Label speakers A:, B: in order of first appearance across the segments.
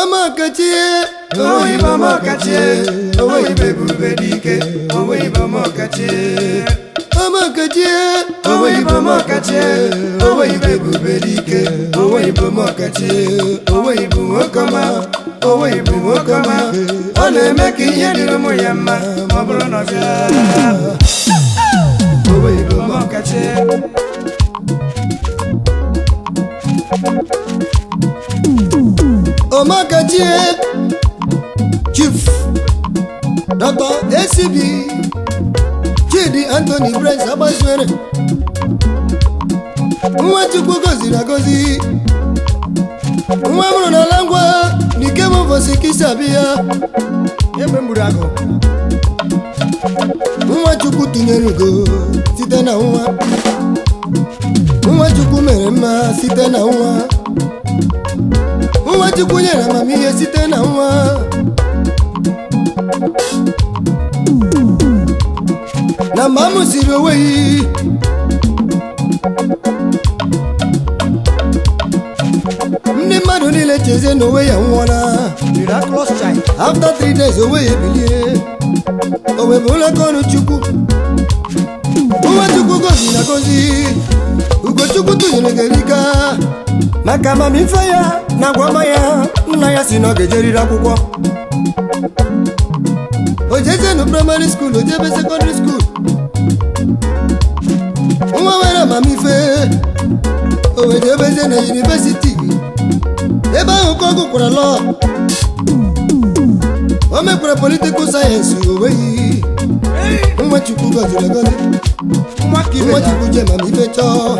A: Ọmọkachie.
B: Onwe ibe ọmọkachie, onwe ibe ebube dike, onwe ibe ọmọkachie.
A: Ọmọkachie.
B: Onwe ibe ọmọkachie, onwe ibe ebube dike, onwe ibe ọmọkachie, onwe ibu nwoke ọma, onwe ibu nwoke ọma. Ọ na-eme ka ihe dịrị ụmụ ya mma ma ọ bụrụ na ọ bịa. Onwe ibe ọmọkachie.
A: Ọmọkachie Chief Dr. ACB Chidi Anthony Prince Agbazuere, nwa Chukwu gọziri agọzi, nwa mụrụ n'ala ngwa n'ike m ụbọchị kisi abịa.
B: Egbe mgburu agụ.
A: Nwa Chukwu tinyere ugo site na nwa, nwa Chukwu mere mma site na nwa, nwa Chukwu nyere amamihe site na nwa. Na mgbe a mụsiri onweghị, ndị mmadụ niile chezie na onwe ya nwụọla.
B: Miraculous child.
A: After 3 days, onwe ya ebilie, o wee bụrụ aka ọrụ Chukwu. Nwa Chukwu gozi na gozi, Ugochukwu tụnyere gerika maka amamife ya na agwama ya. Nna ya si na ọ ga-ejeriri akwụkwọ. O jezenu primary school, o jebe secondary school. Nwa nwere amamife, o wee jebezie na university. Ebe ahụ ka ọ gụkwara law, o mekwara political science. O nweghị nwa Chukwu gọziri agọzi.
B: Nwa ka ibe
A: Nwa
B: ya.
A: Chukwu ji amamife chọọ.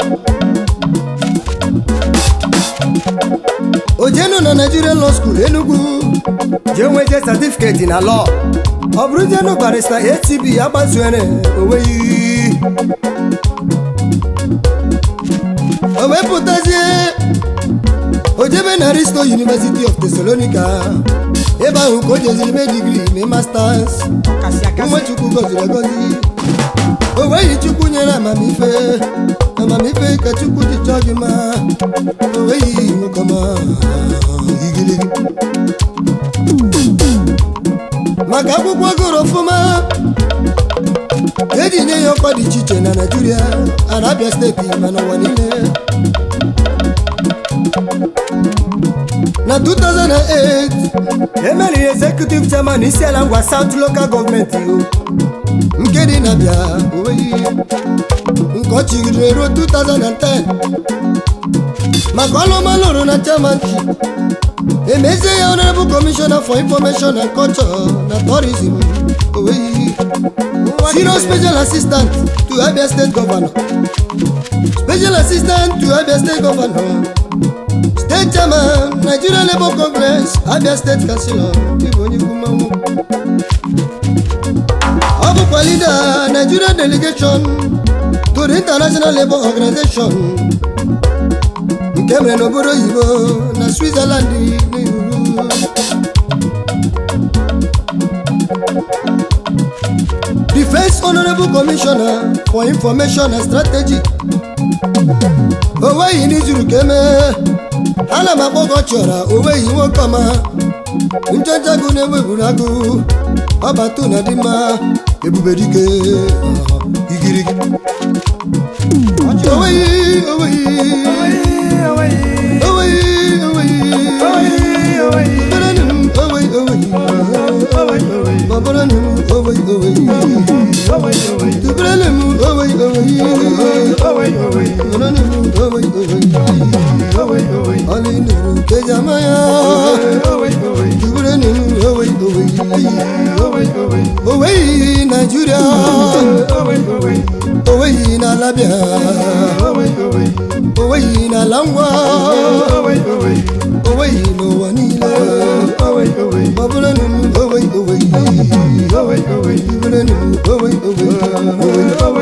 A: Ojenu na Nigerian Law School, Enugu, jee nwete certificate na law. Ọ bụrụzienu Barrister ATB Agbazuere. Onweghị o wepụtazie, ojebe na Aristo University of Thessalonica. Ebe ahụ ka o jeziri mee degree, mee masters.
B: Kasị akasị.
A: Nwa Chukwu gọziri agọzi, o nweghị. Chukwu nyere amamife, amamife ka Chukwu ji chọọ gị mma. O nweghị nwoke ọma igiligi. Maka akwụkwọ gụrụ ọfụma, eji nye ya ọkwa dị iche iche na Naijiria, Arabia Steeti, ma n'ụwa niile. Na 2008,
B: Emeriri executive chairman Isiala Ngwa South Local Government o.
A: Nke dị na Bịa onweghị nke ọ chigidere ruo 2010. Maka ọlụọma lụrụ na chairmanship, emezie ya Honorable Commissioner for Information and Culture na Tourism. Onweghị Senior Special Assistant to Abia State Governor, Special Assistant to Abia State Governor, State Chairman, Nigeria Labour Congress, Abia State Councilor. Ịbụ onye ikwu mmanwụ. Ọ bụkwa leader Nigerian delegation to the International Labour Organization nke mere n'obodo oyibo na Switzerland n'ihu. The first Honorable Commissioner for Information and Strategy. O nweghị n'izuru ka emee. Ana m akpọ gị ọchịọra. O nweghị nwoke ọma nchacha agụ na-eweburu agụ ọbata na dị mma, ebube dike igirigi. Onweghị, onweghị, onweghị, onweghị. Bụrụnụ m, onweghị, onweghị. Bụrụnụ m, onweghị, onweghị. Tụbụrụnụ m, onweghị, onweghị. Bụrụnụ m, onweghị, onweghị. Ọlị nụrụ nke jama ya. Tụbụrụnụ m, onweghị, onweghị. Onweghị Naijiria, onweghị n'ala Bịa, onweghị n'ala ngwa, onweghị n'ụwa niile. Bọbụrụnụ m, onweghị, onweghị. Tụbụrụnụ m, onweghị, onweghị.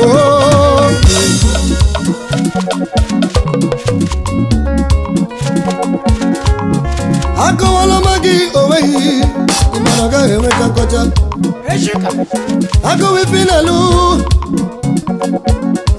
A: Oh. Akọwala m gị, onweghị ịmana ọ gaghị enweta nkọcha. Agụụ ife na-alụ.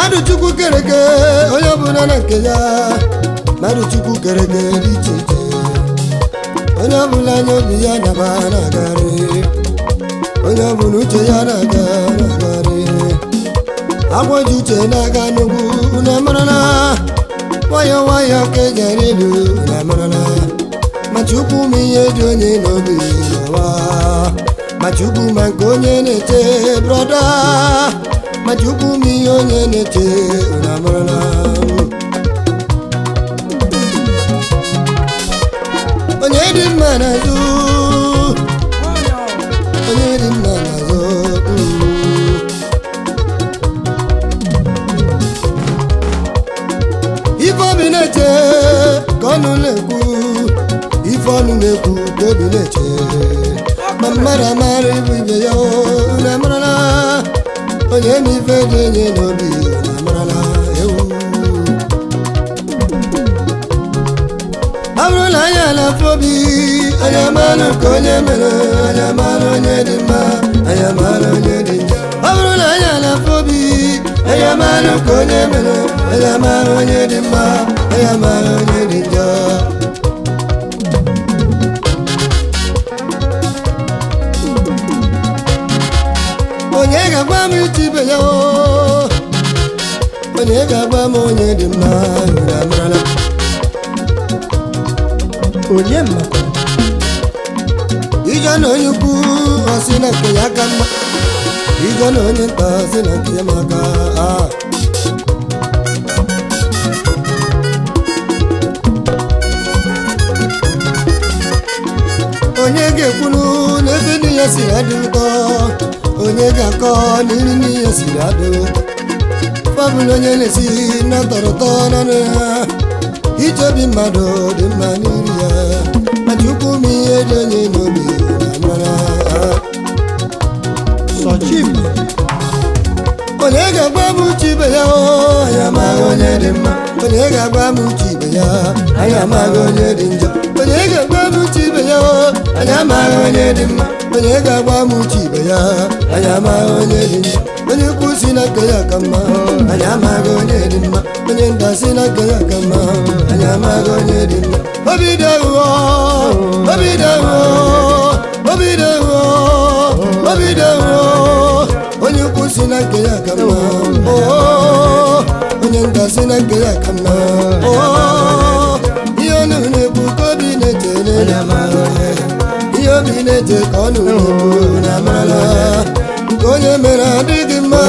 A: Mmadụ Chukwu kereke onye ọbụla na nke ya. Mmadụ Chukwu kereke dị iche iche, onye ọbụla anya obi ya na-agba na-agarị, onye ọbụla uche ya na-aga na-agarị. Agwọ ji uche na-aga n'ugwu na amarala, nwayọọ nwayọọ ka eji arị elu na amarala. Ma Chukwu ma ihe dị onye n'obi n'ụwa, ma Chukwu ma nke onye na-eche brother, ma Chukwu ma ihe onye na-eche na amarala. Onye dị mma n'azụ, onye dị mma n'azụ. Ife obi na-eche ka ọnụ na-ekwu, ife ọnụ na-ekwu ka obi na-eche. Ma mmadụ amara ibu ibe ya na amarala, onye na ife dị onye n'obi na amarala ewu. Ọ bụrụ na anya na-afụ obi, anya mara nke onye mere, anya mara onye dị mma, anya mara onye dị njọ. Ọ bụrụ na anya na-afụ obi, anya mara nke onye mere, anya mara onye dị mma, anya mara onye dị njọ. Onye ga-agwa m iche ibe ya o? Onye ga-agwa m onye dị mma na amarala?
B: Onye makwa?
A: Ije na onye ukwu ọsị na nke ya ka mma, ije na onye nta ọsị na nke ya maka a. Onye ga-ekwunu na ebe nne ya siri adị ụtọ? Onye ga-akọ na nri nne ya siri adị ụtọ? Fọbụla onye na-esi na tọrọ ụtọ n'ọnụ ya. Ichebi mmadụ dị mma n'iri ya, ma Chukwu ma ihe dị onye n'obi na mara.
B: Sọchim.
A: Onye ga-agwa m uche ibe ya o? Anyị amaghị onye dị mma. Onye ga-agwa m uche ibe ya? Anyị amaghị onye dị njọ. Onye ga-agwa m uche ibe ya o? Anyị amaghị onye dị mma. Onye ga-agwa m uche ibe ya? Anyị amaghị onye dị njọ. Onye ukwu si na nke ya ka mma, anyị amaghị onye dị mma. Onye nta si na nke ya ka mma, anyị amaghị onye dị mma. Obi dị aghụghọ, obi dị aghụghọ, obi dị aghụghọ, obi dị aghụghọ. Onye ukwu si na nke ya ka mma, oo, onye nta si na nke ya ka mma, oo. Ihe ọnụ na-ekwu ka obi na-eche n'elu, ihe obi na-eche ka ọnụ na-ekwu na amarala. Nke onye mere adịghị mma,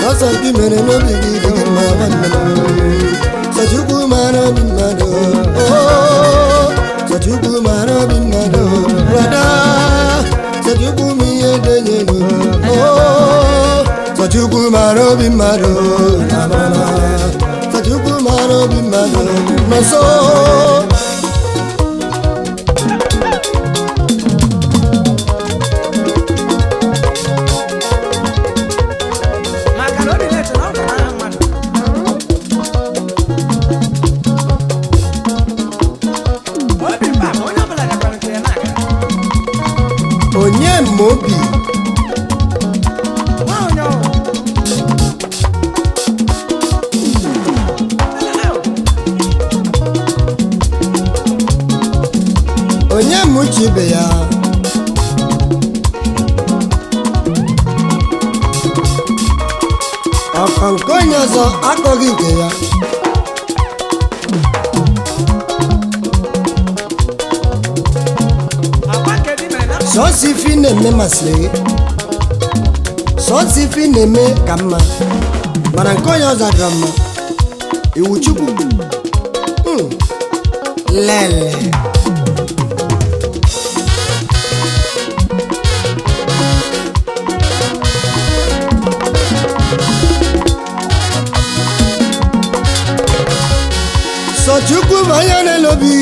A: ọsọ gị mere n'obi gị dị gị mma nwanne m. Sọchukwu mara obi mmadụ, oo, Sọchukwu mara obi mmadụ, brother. Sọchukwu ma ihe denye n'obi, oo, Sọchukwu mara obi mmadụ na amara. Sọchukwu mara obi mmadụ nọsọ.
B: Maka na obi na-eche na ọ bụ n'aha mmadụ. Obi mba ma onye ọbụla gakwara nke ya na-aga.
A: Onye ma obi?
B: Nwa onye ọwụ. Elele o.
A: Onye ma uche ibe ya? Ọkọ nke onye ọzọ akọghị nke ya.
B: Akwa nke dị mere na
A: Sọọsọ ife ị na-eme masịrị gị, sọọsọ ife ị na-eme ka mma, mana nke onye ọzọ adịrọ mma. Iwu Chukwu. Lele. Sọchukwu bụ anya na-ele obi,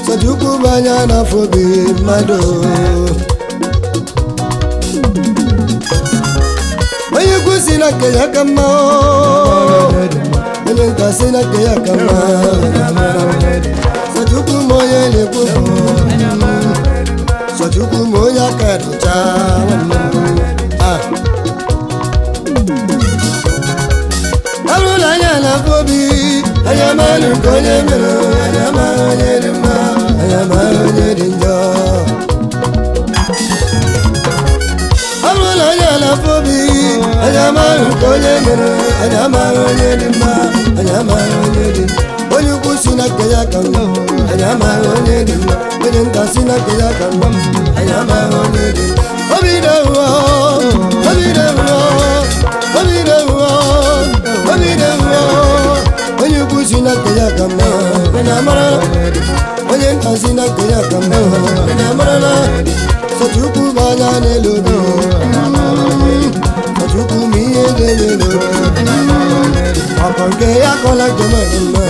A: Sọchukwu bụ anya na-afụ obi mmadụ. Onye ukwu si na nke ya ka mma oo. Onye nta si na nke ya ka mma. Sọchukwu ma onye na-ekwu okwu. Sọchukwu ma onye aka dụcha nwanne m. Ah. amaghị nke onye mere, anyị amaghị onye dị mma, anyị amaghị onye dị njọ. Ọ bụrụ na anyị ala-afọ obi, anyị amaghị nke onye mere, anyị amaghị onye dị mma, anyị amaghị onye dị. Onye ukwu si na nke ya ka mma, anyị amaghị onye dị mma. Onye nta si na nke ya ka mma, anyị amaghị onye dị mma. Obi dị-ewuo, obi dị-ewuo, obi dị-ewuo, obi dị-ewuo. Onye ukwu si na nke ya ka mma, anyị amara. Onye nta si na nke ya ka mma, anyị amara na Sochukwu bụ anya n'elu obi. Sochukwu ma ihe ga-eme n'obi. Ọkọ nke ya kọla nke mmadụ mma.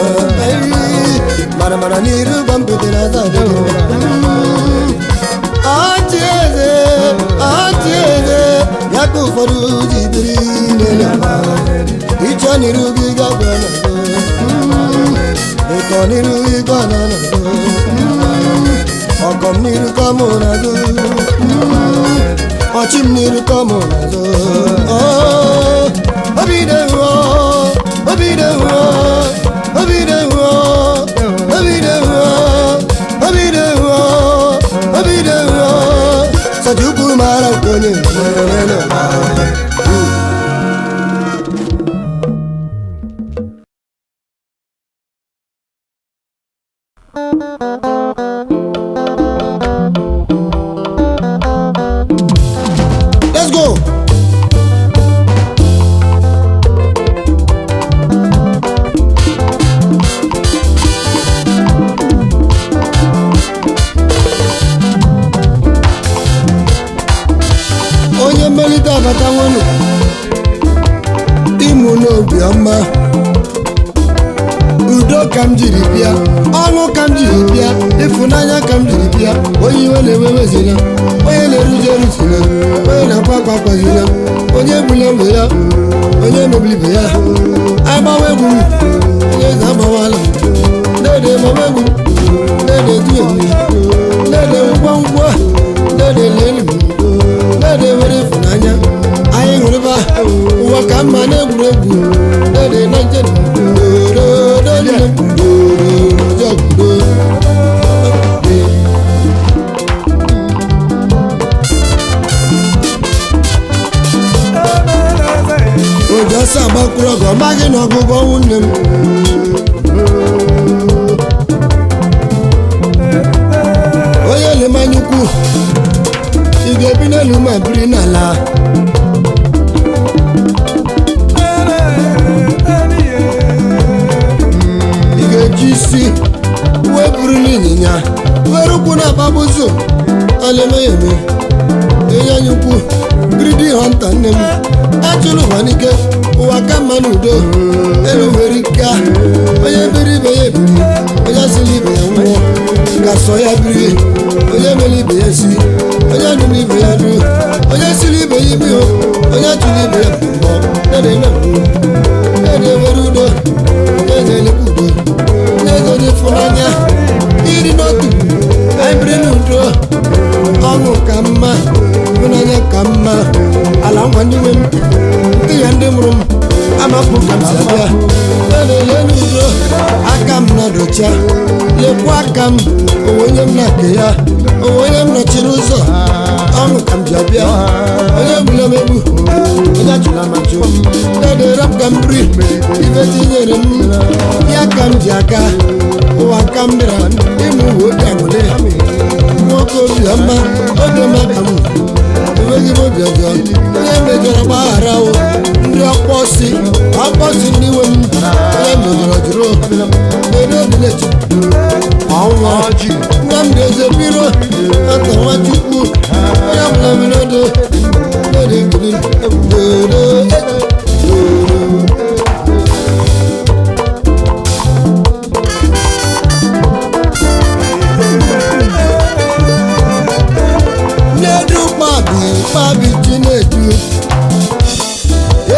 A: Mara mara n'iru gba mpete na aza adịghị. Achị eze, achị eze, ya ka ụfọdụ ji biri n'elu ala. Ịchọ n'iru gị gakwa n'azụ. Ịkọ n'iru gị gwa n'azụ. Ọkọ m n'iru kọ mụ n'azụ. Ọchị m n'iru kọ mụ n'azụ. Obi dị-ewuo, obi dị-ewuo, obi dị-ewuo, obi dị-ewuo, obi dị-ewuo, obi dị-ewuo. Sochukwu mara nke onye nwere n'ụwa. Let's go. Onye mmelite abata nwenu ịmụ n'obi ọma, udo ka m jiri bịa, ọṅụ ka m jiri bịa, ịfụnanya ka m jiri bịa. Onye iwe na-ewewezina, onye na-eruje eruzina, onye na-akwa akwa akwazina, onye egbula mgbe ya, onye mebiri ibe ya. Agbawa egwu m, onye eze agbawala m. Dede mama egwu m, dede tinye m, dede ngwa ngwa, dede lelu m, dede were ịfụnanya anyị ṅụrịba. Ụwa ka mma n'egwuregwu, dede na njem dodo dodo. Oji ọsọ agbakwuru ọgụ, ọ maghị na ọgụgụ ọnwụ nne m. Onye lemanya ukwu, ị ga-ebi n'elu ma biri n'ala. Ị ga-eji isi wee buru n'ịnyịnya were ụkwụ na-agbabụzụ alemeyeme. Enye anya ukwu, greedy hunter nne m, achụlụ ụwa n'ike. Ụwa ka mma n'udo, elu nwere ike. Onye biri ibe ya ebiri, onye asịrị ibe ya nwụọ ka sọ ya biri, onye mere ibe ya si, onye nụrụ ibe ya nụ, onye siri ibe ya ibi, onye chụrụ ibe ya mbọ. Dede na dede were udo, onye na-elekwa udo, onye eze ịfụnanya, iri n'otu, anyị biri n'udo. Ọṅụ ka mma, ịhụnanya ka mma. Ala ngwa ndị nwe m, ndị ya ndị mụrụ m amapụ ka m si abịa. Elele n'udo, aka m nọdụcha, lekwa aka m onwe onye m na-ake ya, onwe onye m nọchiri ụzọ. Ọṅụ ka m ji abịa. Onye gbula m egbu, onye achụla m achụ, dederep ka m biri ife tinyere m ya ka m ji aka. Ụwa ka m bịara ịmụ uwe obi aṅụrị. Nwoke obiọma, obiọma ka m, enweghị m obi ọjọọ. Onye mejọrọ gbaghara o. Ndị ọkpọsi ọkpọsi, ndị nwe m, onye mejọrọ jụrụ edo obilechi ọnwa Nnamdị Ezebiro ata Nwachukwu. Onye ọbụla mere odo dede dodo. Nnedu kpabi kpabi Chinedu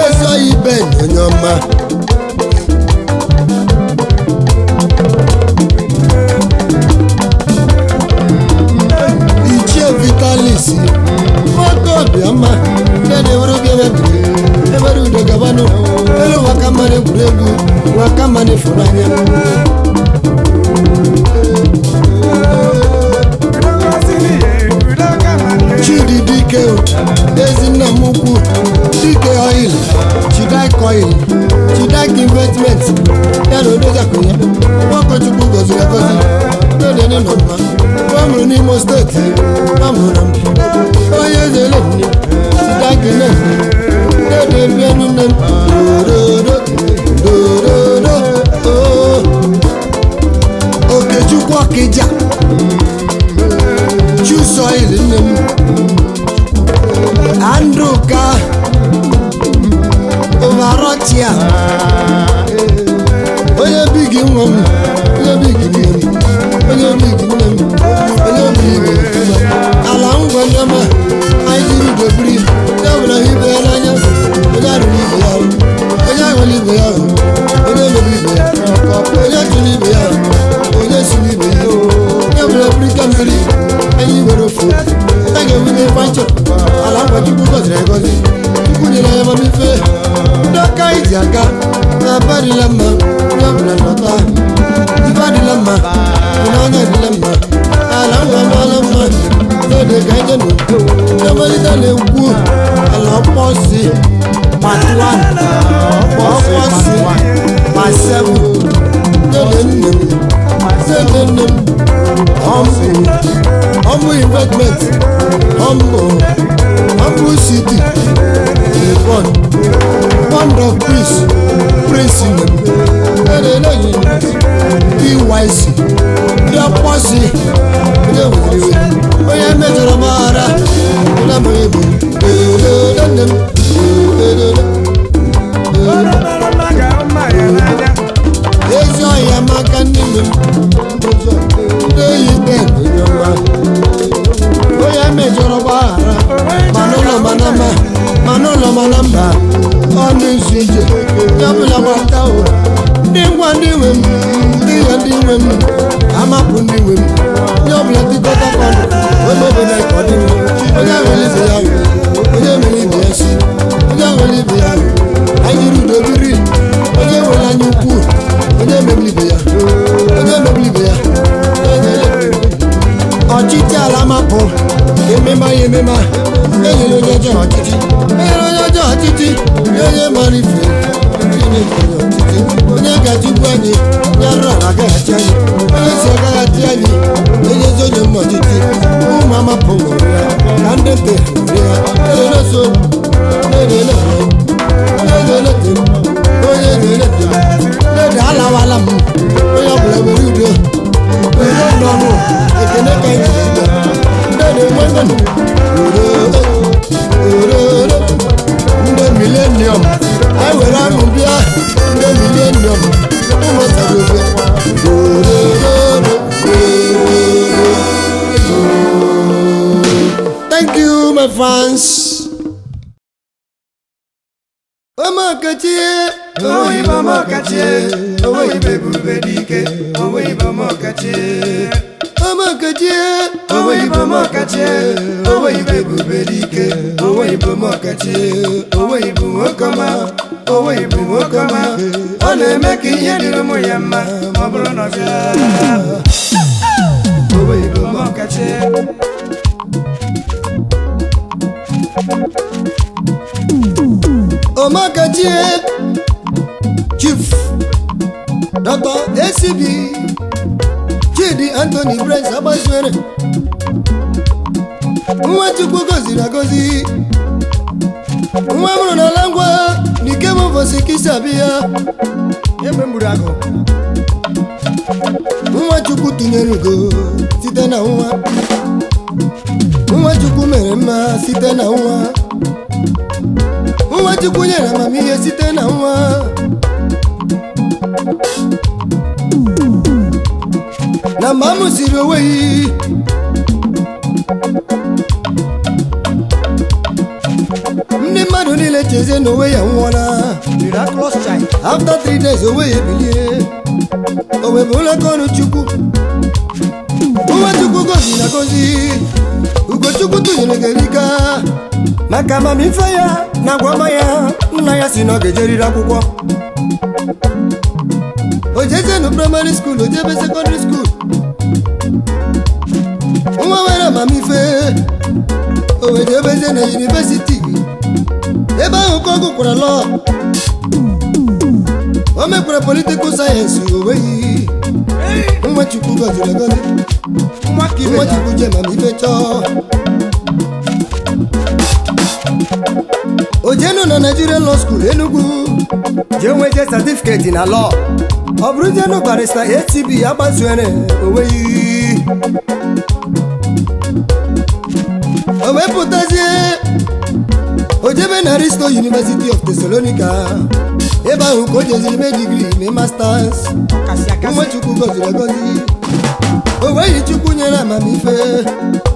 A: ezoghị ibe onye ọma. Ichie Vitalis nwoke obiọma, nne na-ewere obi emebiri ewere udo gabanụ elu ụwa ka mma. mara egwuregwu nwa aka mma na-efuru anya. Chidi Dike, Ezinna m ukwu, Dike Oil, Chidik Oil, Chidik Investment, ya na odozakwunye Nwakochukwu gọziri agọzi n'odene nọ mma. Nwa mụrụ n'Imo Steeti, nwa mụrụ na mbụ onye eze ele Chidik nne dede bienu nne m dododo dododo oo. Okechukwu Ọkịja, Chusoil nne m, Andrew Ka Ovarotia, onye bigi nwa m, onye bigi nne m, onye bigi nne m, onye bigi nne m. Ala ngwa ndọma anyị jiri udo biri ya bụla ibe ya n'anya. Onye arụrụ ibe ya arụ, onye ahụla ibe ya ahụ, onye mebiri ibe ya, onye tụrụ ibe ya, onye siri ibe ya, ya bụla biri ka mmiri anyị nwere ofu a ga-enwete ife anyị chọrọ. Ala ngwa Chukwu gọziri agọzi, Chukwu nyere anyị amamife ndị ọka anyị ji aga na aba adịla mma. Onye ọbụla nọta, ife adịla mma, ịhụnanya adịla mma, ala ngwa amaala mma n'oge ka anyị nọ. Ndị ọmalite na-ekwu ala ọkpọsi part 1, ọkpọsi part 7. Dede nne m, dede nne m, ọmbụ ọmbụ investment, ọmbụ ọmbụ city, the bond bond of peace, prince nne m, dede lẹ́yìn pyc ndị ọkpọsi onye weziri iwe, onye mejọrọ maghara onye amaghị bụ dede nne m dede. Ezi ọhịa maka nne m ndị ben onye ọma, onye mejọrọ gbaghara ma n'ụlọ ma na mma, ma n'ụlọ ma na mba. Ọnụ izu ije ya bụla gbata o. Ndị ngwa, ndị nwe m, ndị ya, ndị nwe m amapụ, ndị nwe m, onye ọbụla tikọta kọnụ onye obodo ka ọ dị mma. Onye nwere ibe ya, onye mere ibe ya si, onye nwere ibe ya, anyị jiri udo biri. Onye nwere anya ukwu, onye mebiri ibe ya, onye mebiri ibe ya. Ọchịchị ala mapụ emema ya emema. Enyere onye ọjọọ ọchịchị, enyere onye ọjọọ ọchịchị, nye onye mara ife Chineke nye ọchịchị. Onye ga-achịkwu anyị, onye arụ ala agaghachi anyị, onye si agaghachi anyị. Enyezi onye mma ọchịchị, ụmụ amapụ nwere ya ka ndị ntị nwere ya. Elele so na-elele, onye onye na-elete lede alawala m. Onye ọbụla were udo, were ndọnụ ekene ka anyị jiri bịa. Ndị na-enwe nnụnụ ororo, ndị mileniọm anyị were anụ bịa, ndị mileniọm ụmụtara bịa ororo. Thank you, my fans. Ọmọkachie.
B: Onweghị ibe ọmọkachie, onweghị ibe ebube dike, onweghị ibe ọmọkachie.
A: Ọmọkachie.
B: Onweghị ibe ọmọkachie, onweghị ibe ebube dike, onweghị ibe ọmọkachie, onweghị ibu nwoke ọma, onweghị ibu nwoke ọma. Ọ na-eme ka ihe dịrị ụmụ ya mma ma ọ bụrụ na ọ bịa. Onweghị ibe ọmọkachie.
A: Ọmọkachie Chief Dr. ACB Chidi Anthony Prince Agbasiwere, nwa Chukwu gọziri agọzi, nwa mụrụ n'ala ngwa n'ike bụ ụbọchị kisabi ya.
B: Egbe mgburu agụ.
A: Nwa Chukwu tụnyere ugo site na nwa, nwa Chukwu mere mma site na nwa, nwa Chukwu nyere amamihe site na nwa. Na mgbe a mụsiri onweghị ndị mmadụ niile chezie na onwe ya nwụọla.
B: Miraculous child.
A: After 3 days onwe ya ebilie, o wee bụrụ aka ọrụ Chukwu. Nwa Chukwu gozi na gozi, Ugochukwu tụnyere gerika maka amamife ya na agwama ya nna ya. Si na ọ ga-ejeriri akwụkwọ. Ojezenu primary school, ojebe secondary school. Nwa nwere amamife, o wejebeze na university. Ebe ahụ ka ọ gụkwara law, o mekwara political science. Oweghị nwa Chukwu gọziri agọzi.
B: Nwa ka ibe
A: Nwa
B: ya.
A: Chukwu ji amamife chọọ. Ojenu na Nigerian Law School, Enugu,
B: Jee nweta certificate na law.
A: Ọ bụrụzienu barrister ATB Agbazuere. Oweghị o wee pụtazie, ojebe na Aristo University of Thessalonica. Ebe ahụ ka o jeziri mee degree, mee masters.
B: Kasị akasị.
A: Nwa Chukwu gọziri agọzi. O nweghị Chukwu nyere amamife,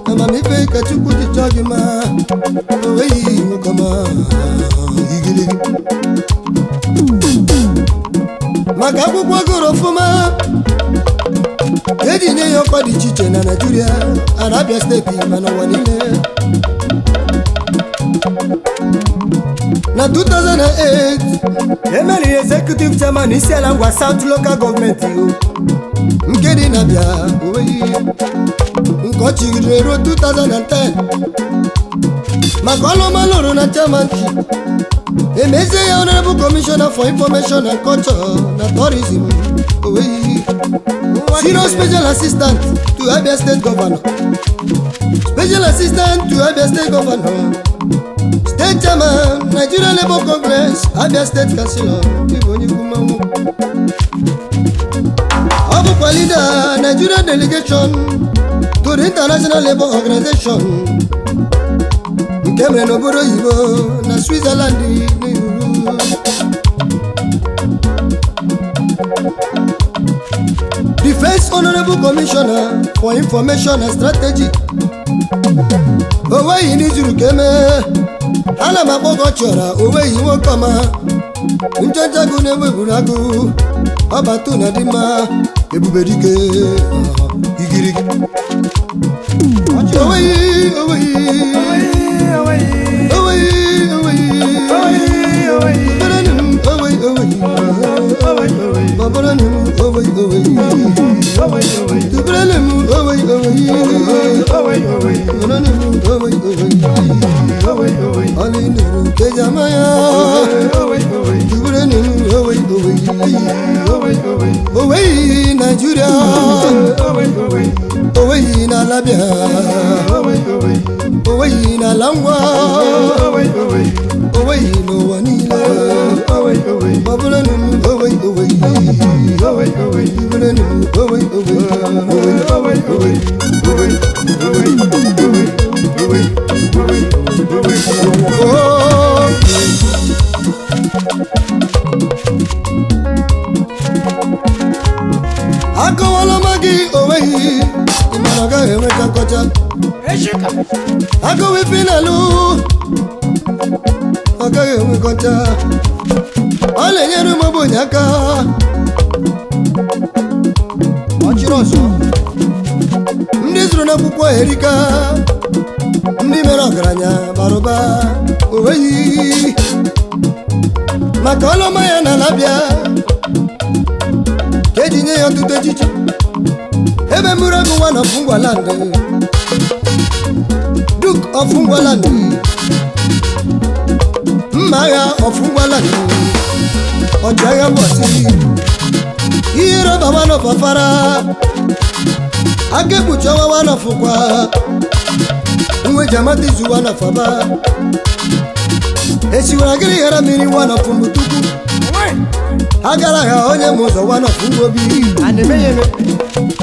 A: amamife ka Chukwu ji chọọ gị ma. O nweghị nwoke ọma igirigi. Maka akwụkwọ gụrụ ọfụma, eji nye ya ọkwa dị iche iche na Naijiria, Arabia Steeti, ma n'ụwa niile. Na 2008,
B: Emeriri executive chairman Isiala Ngwa South Local Government o.
A: Nke dị na Abịa. Oweghị nke ọ chigidere ruo 2010. Maka ọlụọma lụrụ na chairmanship, emezie ya honorable commissioner for information and culture na tourism. Oweghị senior special assistant to Abia State governor, special assistant to Abia State governor, state chairman, Nigeria Labour Congress, Abia State councilor. Ịbụ onye ikwu mmanwụ. Ọ bụkwa leader Nigeria delegation to the International Labour Organization nke mere n'obodo oyibo na Switzerland n'ihu. The first honorable commissioner for information and strategy. Onweghị n'izuru ka emee. Ana m akpọ gị ọchịọra. Onweghị nwoke ọma nchacha gụ na-eweburu agụ ọbatu na dị mma. Ebube dike igirigi. Onweghị, onweghị, onweghị, onweghị. Bụrụnụ m, onweghị, onweghị. Bụrụnụ m, onweghị, onweghị. Tụbụrụnụ m, onweghị, onweghị. Bụrụnụ m, onweghị, onweghị. Ọlị nụrụ nke ji ama ya. Tụbụrụnụ m, onweghị, onweghị. Onweghị Naijiria, onweghị n'ala Abịa, onweghị n'ala Ngwa, onweghị n'ụwa niile. Ọ bụrụ na m onweghị, onweghị. Tụbụrụnụ m, onweghị, onweghị. Oh. Akọwala m gị, onweghị ịmara, ọ gaghị enweta nkọcha. Agụụ ife n'alụ, ọ gaghị enwe nkọcha. Ọ na-enyere ụmụ ogbenye aka.
B: Ọchịrị ọzọ.
A: Ndị zụrụ n'akwụkwọ erika, ndị mere ọgaranya bara ụba. Onweghị maka ọlụọma ya na alabịa ka eji nye ya ọtụtụ echichi. Ebe mmiri ọgụ nwa of Ngwaland, Duke of Ngwaland, mma agha of Ngwaland, ọchịagha mbọsị ihe rọba one of Afara, aka ekpuchi ọnwa one of kwa nwe jamata izu one of Aba, esiwara gịrị ghara mmiri one of Mbutukwu, agara ha onye ma ụzọ one of Ngwobi.
B: A na-eme ya eme.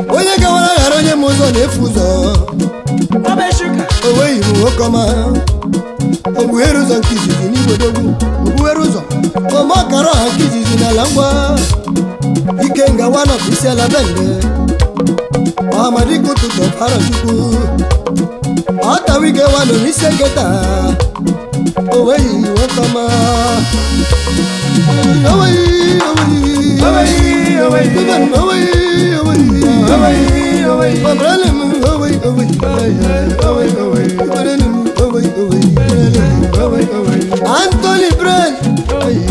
A: Onye gawara ghara onye ma ụzọ na-efu ụzọ. O nweghị m nwoke ọma, ogbughere ụzọ nke izizi n'Igbodogwu.
B: Obuwere ụzọ.
A: Ome ọkara ọha nke izizi n'ala Ngwa, ike nga one of isi ala bende, ọhamadike ụtụtụ Arọchukwu, ọtawike wanụ n'isi eketa. O nweghị nwoke ọma. Onweghị, onweghị, onweghị, onweghị, onweghị. Babrele m, onweghị, onweghị. Babrele m, onweghị, onweghị. Anthony Brent.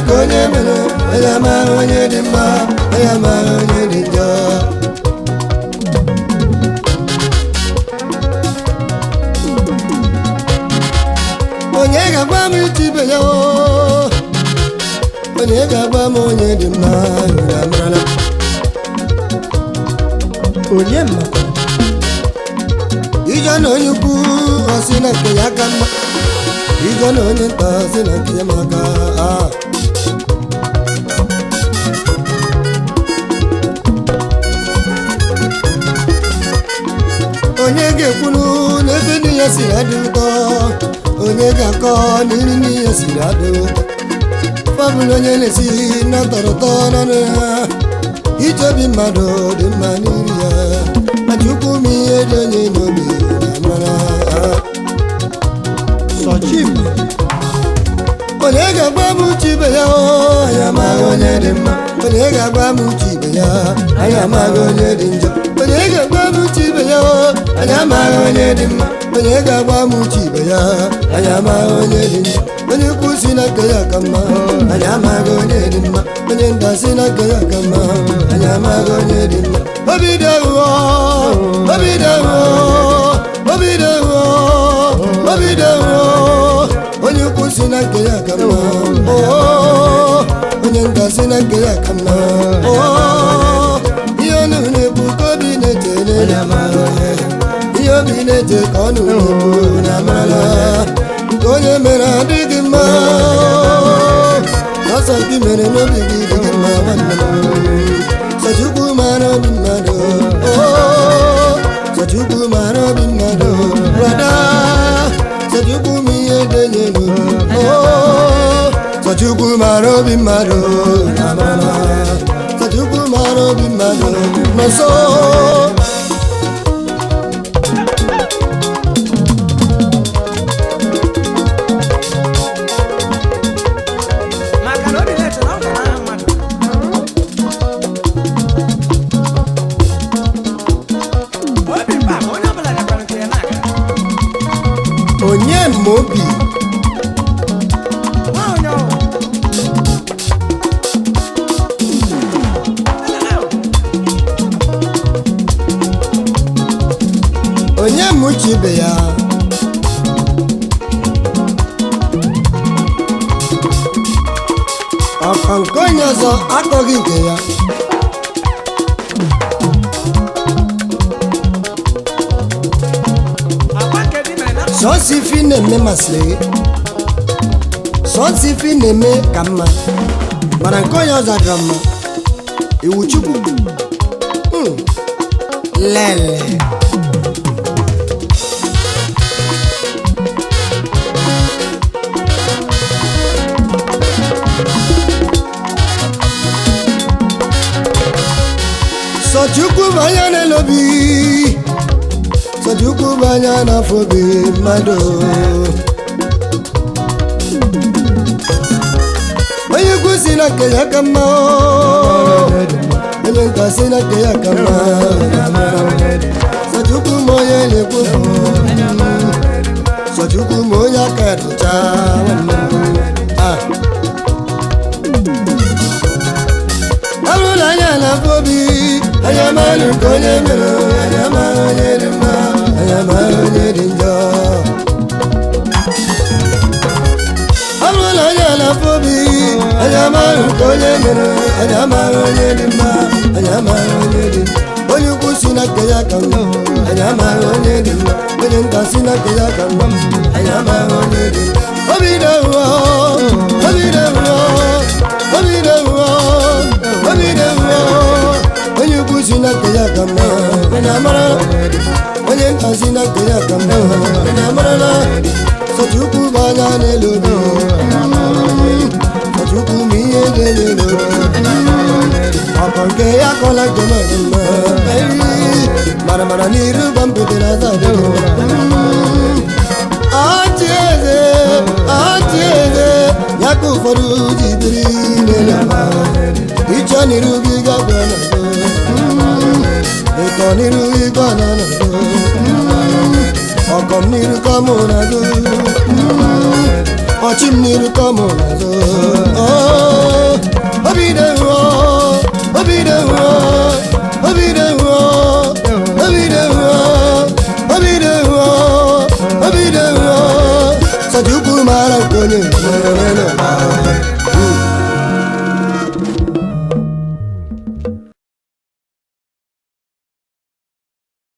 A: nke onye mere, anyị amaghị onye dị mma, anyị amaghị onye dị njọ. Onye ga-agwa m iche ibe ya oo? Onye ga-agwa m onye dị mma? Unu amarala.
B: Onye makwa?
A: Ije na onye ukwu, ọ sị na nke ya ka mma. Ije na onye nta, ọ sị na nke ya maka ah. Onye ga-ekwunu n'ebe nne ya siri adị ụtọ? Onye ga-akọ na nri nne ya siri adị ụtọ? Fọbụla onye na-esi na tọrọ ụtọ n'ọnụ ya. Ije obi mmadụ dị mma n'iri ya, ma Chukwu m, ihe dị onye n'obi na mara.
B: Sọchim.
A: Onye ga-agwa m uche ibe ya oo? Anyị amaghị onye dị mma. Onye ga-agwa m uche ibe ya? Anyị amaghị onye dị njọ. Onye ga-agwa m uche ibe ya oo? Anyị amaghị onye dị mma. Onye ga-agwa m uche ibe ya? Anyị amaghị onye dị njọ. Onye ukwu si na nke ya ka mma, anyị amaghị onye dị mma. Onye nta si na nke ya ka mma, anyị amaghị onye dị mma. Obi dị aghụghọ, obi dị aghụghọ, obi dị aghụghọ, obi dị aghụghọ. Onye ukwu si na nke ya ka mma oo, onye nta si na nke ya ka mma oo. Ihe ọnụ na-ekwu ka obi na-eche n'elu, ihe obi na-eche ka ọnụ na-ekwu. Na amarala nke onye mere adịghị mma. Ọsọ gị mere n'obi gị dị gị mma, nwanne m. Sọchukwu mara obi mmadụ oo, Sọchukwu mara obi mmadụ, brother. Sọchukwu m, ihe denye n'obi oo. Sọchukwu mara obi mmadụ na amara. Sọchukwu mara obi mmadụ nọsọ.
B: Maka na obi na-eche na ọ ga n'aha mmadụ. Obi mba ma onye ọbụla gakwara nke ya na-aga.
A: Onye ma obi?
B: Nwa onye ọwụ. Elele o.
A: Onye ma uche ibe ya? Ọkọ nke onye ọzọ akọghị nke ya.
B: Akwa nke dị mere na
A: Sọọsọ ife ị na-eme masịrị gị, sọọsọ ife ị na-eme ka mma, mana nke onye ọzọ adịrọ mma. Iwu Chukwu. Lele. Sọchukwu bụ anya na-elobi, Sọchukwu bụ anya na-afọ obi mmadụ. Onye ukwu si na nke ya ka mma oo. Onye nta si na nke ya ka mma. Sọchukwu ma onye na-ekwu, Sọchukwu ma onye aka ya dụcha, nwanne m. Ah. Ọ bụrụ na anya na-afụ obi, anya mara nke onye mere, anya mara onye dị mma, anya mara onye dị njọ. Ọ bụrụ na anya na-afụ obi, anya mara nke onye mere, anya mara onye dị mma, anya mara onye dị njọ. Onye ukwu si na nke ya ka mma, anya mara onye dị mma. Onye nta si na nke ya ka mma, anya mara onye dị mma. Obi dị aghụghọ, obi dị aghụghọ, obi dị aghụghọ, obi dị aghụghọ. Onye ukwu si na nke ya ka mma, onye amara. Onye nta si na nke ya ka mma, onye amarala. Sọchukwu bụ anya n'elu obi, Sọchukwu ma ihe dị n'elu obi. Ọkọ nke ya kọla nke m dị mma. Mara mara n'iru gba mpụtara aza adịghị mma. Achị eze, achị eze ya ka ụfọdụ ji biri n'elu ala. Ịchọ n'iru gị gakwa n'azụ, ịkọ n'iru gị gwa n'azụ, ọkọ m n'iru kọ mụ n'azụ, ọchị m n'iru kọ mụ n'azụ. Oh. Obi dewo, obi dewo, obi dewo, obi dewo, obi dewo. Sọchukwu mara nke onye nwere n'ụwa.